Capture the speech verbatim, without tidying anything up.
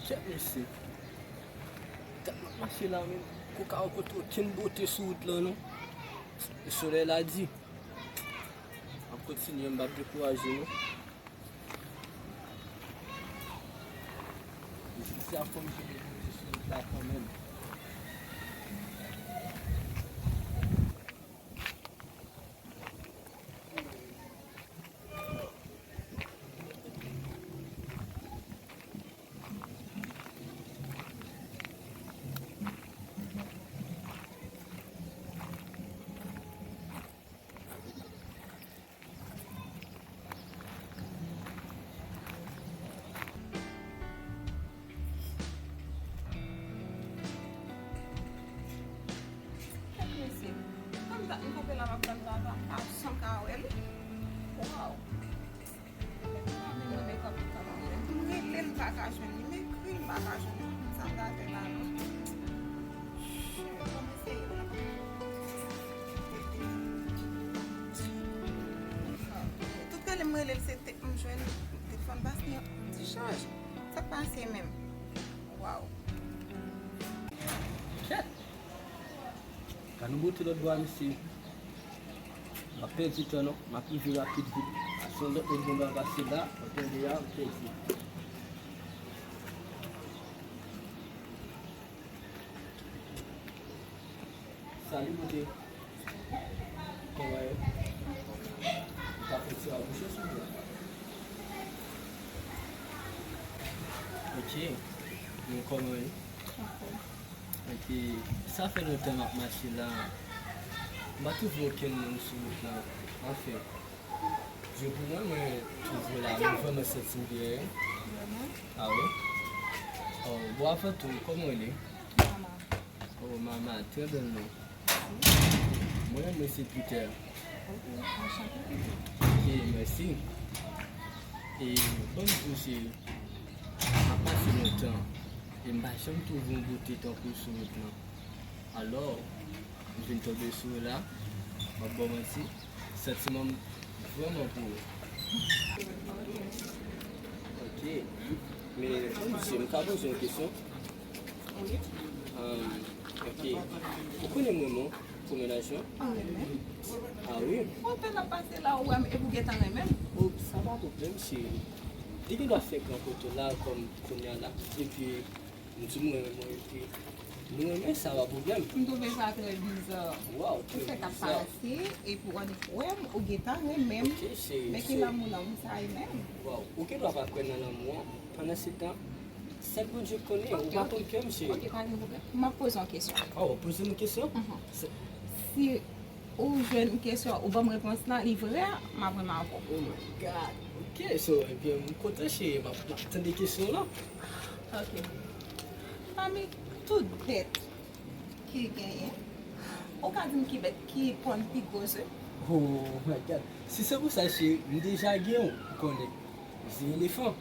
Kèt mesye. Tèlman mache la menm, koka ou kontre okenn bote sou wout lan non. E solèy la di. M ap kontinye, m p ap dekouraje non. Jodi a fò m jwenn yon bote sou wout la kanmenm. Kèt mesye, kòm dat m kanpe la m ap tann papa m, m pa janm ka wè li. Waw. Mwen menm mwen mekòp li kòman li ye. M rele l m pa ka jwenn li, m ekri l m pa ka jwenn li. Sa m ta fè la non. Shit, ban m eseye l. Tout rele m rele l se tek m jwenn telefòn pa gen ti chaj. Sa k pase menm? Waw. Kèt! Gad yon bote lòt bò a mesye. M ap pèdi tan non, m ap rive rapid vit. Paske yon lòt moun gen dwa pase la, mwen tande a, m pèdi. Salut beauté. Kòman ye? Ou ka fè ti rabouche sou mwen? Ok. Men kòman ye? Ok. Sa fè lontan m ap mache la. M pa twouve okenn moun sou wout la. Anfen. Di pou mwen, mwen twouve la, mwen vrèman santi m byen. Vrèman? Ah wi. Oh, bon, avan tou, kòman w rele? Mama. Oh, Mama, trè bèl non. Mèsi. Mwen, mwen se Peter. Ok, anchante, Peter. Ok, mèsi. E, ban m di w, cheri, m ap pase lontan. E m pa janm twouve yon bote tankou w sou wout lan. Alò, m vin tonbe sou ou la, m ap ba w manti, santiman m vrèman pou ou. Ok. Men, mesye, m ka poze yon kesyon? Wi. Ahn, ok. Ou konnen m renmen w, kòmè lajan? Ah, renmen? Ah, wi. Bon, tan ap pase la, ou wè m, epi w gentan renmen m? Oh, sa pa pwoblèm, cheri. Li gen dwa fè gran kote w la, kòm kounye a la. Epi, m di w mwen renmen w epi nou renmen sa, pa pwoblèm. M twouve sa trè biza. Waw, trè biza. Ou fèk ap pase, epi w annik wè m, ou gentan renmen m. Ok, cheri. Men ki lanmou, lanmou sa ye menm? Waw, ou gen dwa pa kwè nan lanmou an. Pandansetan, sèl Bondye konnen, ou pa konn kè m, cheri. Ok, pa gen pwoblèm. M ap poze yon kesyon. Oh, poze m yon kesyon? Mhm. Si ou jwenn kesyon, ou ban m repons lan, li vrè, m ap renmen avè w. Oh my God. Ok, so, ebyen, m kontan, cheri, m ap, m ap tande kesyon w lan. Ok. Pami tout bèt ki genyen, ou ka di m ki bèt ki ponn pi gwo ze? Oh my God. Si se pou sa, cheri, m deja gen yon, ou konnen. Se elefan.